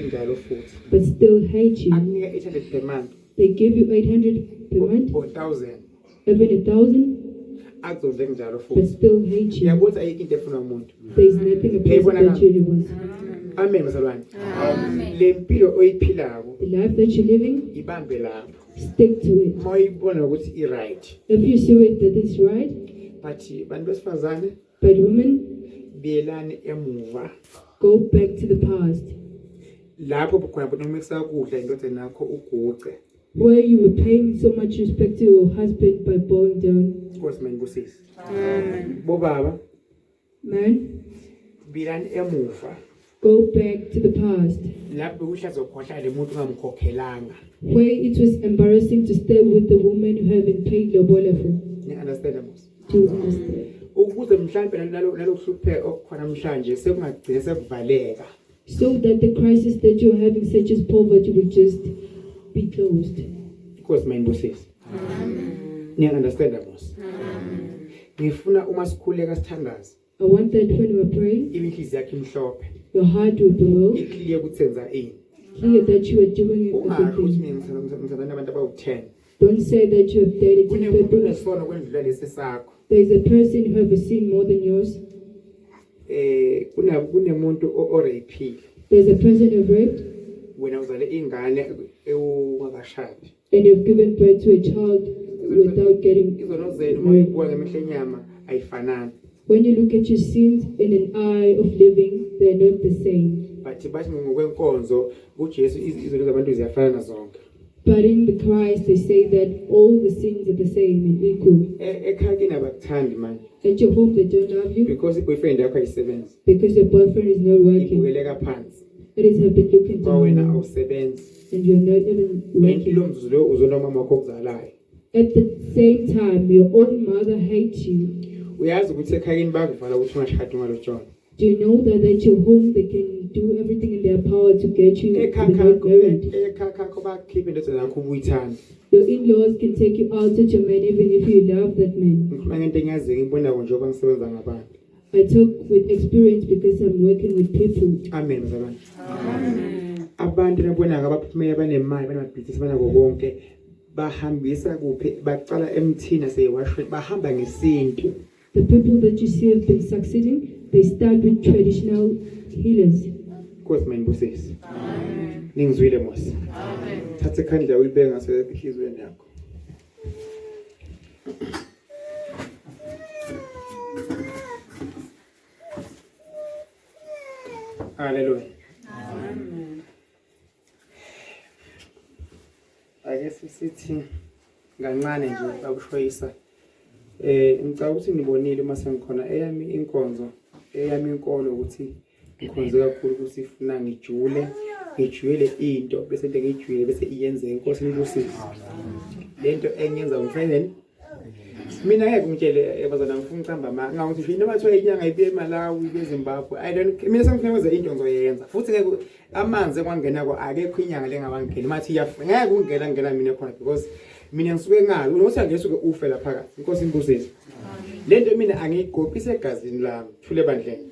kunjalo futhi. But still hate you. Akunika 800 per month They give you 800 per month, or 1000. Even 1,000, Akuzondle kunjalo but futhi. Still hate you. Uyabona ukuthi ayikho into efunwa umuntu. There is nothing a person that really wants. Amen bazalwane. Le mpilo oyiphilako The life that you're living, ibambe lapho. Stick to it. Uma uyibona ukuthi i-right. If you see it that is right, But bantu besifazane but women, buyelani emuva. Go back to the past Lapho khona bona uma kusakudla indodeni yakho uguce. Where you were paying so much respect to your husband by bowing down. Nkosi mayibusise. Bobaba Man, buyelani emuva. Go back to the past Lapho bekuhlaza ukhohlala umuntu ungamkhokhelanga. Where it was embarrassing to stay with the woman you haven't paid lobola for. Ni understand mos? Do you understand? Ukuze mhlambe nalo nalokuhlupheka okukhona namhlanje sekungagcina sekuvaleka. So that the crisis that you're having, such as poverty, will just be closed. Nkosi mayibusise. Ni understand mos? Ngifuna uma sikhuleka sithandaza I want that when we're praying, inhliziyo yakho imhlophe your heart will be well, iclear ukuthi senza ini. Clear that you are doing Ungasho ukuthi everything. mina ngithandana nabantu abawu-10. Don't say that you have dated 10 Kunemuntu people. onesono kwendlula lesi sakho. There is a person who have a sin more than yours. Kunemuntu orapile. There's a person who raped, Wena uzale ingane ungakashadi. And you've given birth to a child without getting Izono zenu uma married. uyibuka ngemehlo enyama ayifanani. When you look at your sins in an eye of living, they are not the same. But bathi ngokwenkonzo kuJesu izono zabantu ziyafana zonke. But in the Christ, they say that all the sins are the same and equal. Ekhaya kini abakuthandi manje At your home, they don't love you because i-boyfriend yakho ayisebenzi. Because your boyfriend is not working. Ibukeleka phansi. It is have been looking Kwawena down, awusebenzi. And you're not even working. Lo mzuzu lo uzona umama wakho okuzalayo. At the same time, your own mother hates you. Uyazi ukuthi ekhaya bakuvala ukuthi ungashadi ungalotshona. Do you know that at your home they can do everything in their power to get you to be not married? Ekhaya bakukhiphe indodana yakho ubuyithanda. Your in-laws can take you out such a man even if you love that man. Ngikhuluma ngento engiyaziyo ngibonako njengoba ngisebenza ngabantu. I talk with experience because I'm working with people. Amen bazalwane. Abantu nabonako abaphumela banemali banamabhizinisi banako konke bahambisa kuphi baqala emthini asewashweni bahamba ngesintu. The people that you see have been succeeding, they start with traditional healers. Nkosi mayibusise. Amen. Ningizwile mos. Amen. Thatha ikhandlela uyibeke ngase enhliziyweni yakho. Hallelujah. Amen. Ake sithi kancane nje bakushoyisa. Ngicabanga ukuthi nibonile uma sengikhona eyami inkonzo, eyami inkolo ukuthi ngikhonze kakhulu ukuthi ifuna ngijule, ngijwile into bese into ngijwile bese iyenzeka inkosi nibusise. Lento engiyenza ngifanele mina ngeke ngitshele ebazana ngifuna ucamba ma ngakuthi ngisho noma kuthiwa inyanga ibuye eMalawi ibuye eZimbabwe I don't mina sengifuna ukwenza into ngizoyenza futhi ngeke amanzi engiwangena ko akekho inyanga lengawangena mathi iyafuna ngeke ungena ngena mina khona because mina ngisuke ngazi unokuthi angisuke ufe la phakathi inkosi inibusise lento mina angiyigoqise egazini lami thule bandleni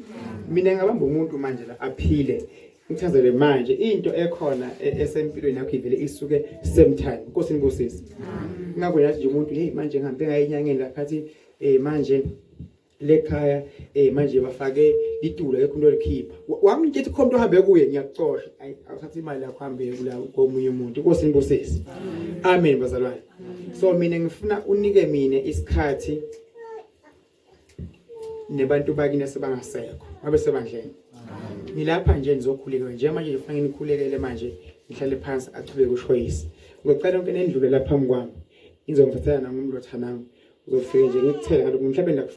mina ngabamba umuntu manje la aphile ngithazele manje into ekhona esempilweni yakho ivele isuke same time inkosi inibusise ngakho yathi nje umuntu hey manje ngihambe ngaye enyangeni lapha athi manje lekhaya manje bafake litulo ekho into likhipha wangitshela ukuthi khona umuntu ohambe kuye ngiyakucosha ayi awuthatha imali yakho hambe kula komunye umuntu inkosi inibusise amen bazalwane so mina ngifuna unike mina isikhathi nebantu bakini asebangasekho ngabe sebandleni ngilapha nje nizokhuleka nje manje ngifuna nginikhulekele manje ngihlale phansi achubeke ushoyise ngicela yonke nendlule lapha phambi kwami ngizongithathela nangumlotha nami uzofika nje ngikuthele ngalokho mhlawumbe.